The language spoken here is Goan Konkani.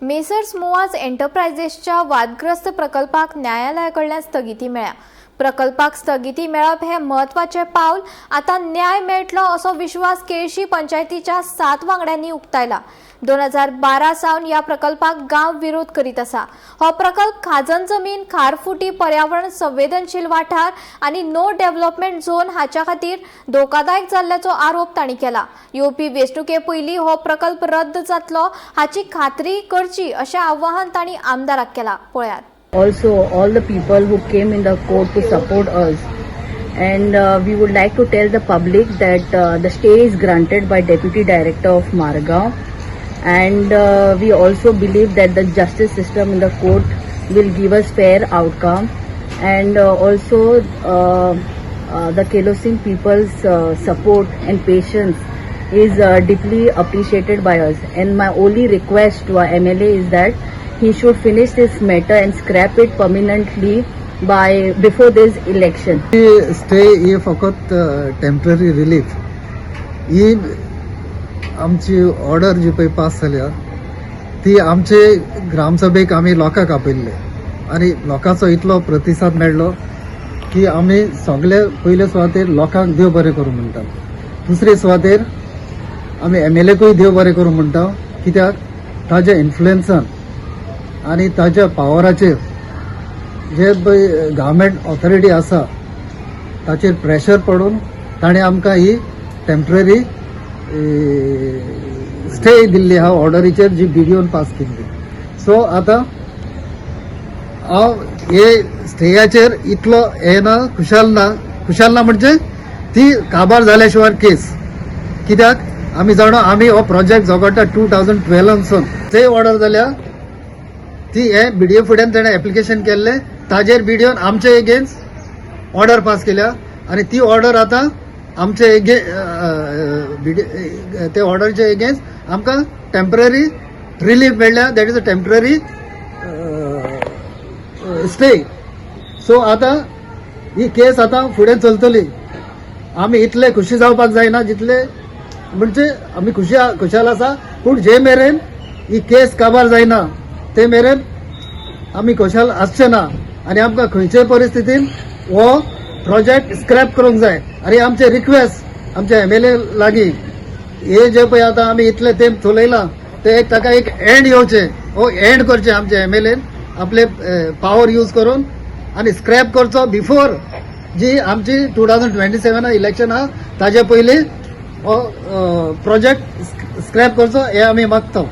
मेसर्स मुवाज एंटरप्रायझेसच्या वादग्रस्त प्रकल्पाक न्यायालया कडल्यान स्थगिती मेळ्ळ्या. प्रकल्पाक स्थगिती मेळप हें म्हत्वाचें पावल. आतां न्याय मेळटलो असो विश्वास केळशी पंचायतीच्या 7 वांगड्यांनी उक्तायला. 2012 सावन ह्या प्रकल्पाक गांव विरोध करीत आसा. हो प्रकल्प खाजन जमीन, खारफुटी, पर्यावरण संवेदनशील वाठार आनी नो डेव्हलपमेंट झोन हाच्या खातीर धोकादायक जाल्ल्याचो आरोप तांणी केला. येवपी वेंचणुके पयलीं हो प्रकल्प रद्द जातलो हाची खात्री करची अशें आवाहन तांणी आमदाराक केला. पळयात. Also all the people who came in the court to support us, and we would like to tell the public that the stay is granted by Deputy Director of Margao, and we also believe that the justice system in the court will give us fair outcome, and also the Quelossim people's support and patience is deeply appreciated by us. And my only request to our MLA is that he should finish this matter and scrap it permanently by before this election. Stay ही फकत टेम्पररी रिलीफ. ही आमची ऑर्डर जी पळय पास जाल्या ती आमचे ग्रामसभेक आमी लोकांक आपयल्ले आनी लोकांचो इतलो प्रतिसाद मेळ्ळो की आमी सगळे पयले सुवातेर लोकांक देव बरें करूं म्हणटा. दुसरे सुवातेर आमी एमएलएकूय देव बरें करूं म्हणटा, कित्याक ताज्या इन्फ्लुएन्सान आनी ताज्या पावराचेर जे पळय गव्हर्मेंट ऑथॉरिटी आसा ताचेर प्रेशर पडून ताणें आमकां ही टेम्पररी स्टे दिल्ली आहा ऑर्डरीचेर जी बीडीओन पास केल्ली. सो आतां हांव हे स्टेयाचेर इतलो हे ना, खुशाल ना. खुशाल ना म्हणजे ती काबार जाल्या शिवाय केस, कित्याक आमी जाणा आमी हो प्रोजेक्ट झगडटा 2012 सून. स्टे ऑर्डर जाल्या ती हे बीडीओ फुड्यान तेणें एप्लिकेशन केल्लें, ताजेर बीडीओन आमचे एगेन्स्ट ऑर्डर पास केल्या आनी ती ऑर्डर आतां आमचे एगे ते ऑर्डरचे एगेन्स्ट आमकां टेम्पररी रिलीफ मेळ्ळ्या, that is a temporary stay. So आतां ही केस आतां फुडें चलतली. आमी इतले खुशी जावपाक जायना जितले म्हणजे आमी खुशी खुशाल आसा, पूण जे मेरेन ही केस काबार जायना ते मेरेन आमी खुशाल आसचे ना आनी आमकां खंयचेय परिस्थितीन हो प्रोजेक्ट स्क्रॅप करूंक जाय. आनी आमचे रिक्वेस्ट आमच्या एमएलए लागीं, हे जे पळय आतां आमी इतले तेंप चलयलां ते एक ताका एक एंड येवचें. हो एंड करचें आमचे एमएलएन आपले पावर यूज करून आनी स्क्रॅप करचो बिफोर जी आमची 2027 इलेक्शन आहा ताजे पयलीं हो प्रोजेक्ट स्क्रॅप करचो हे आमी मागता.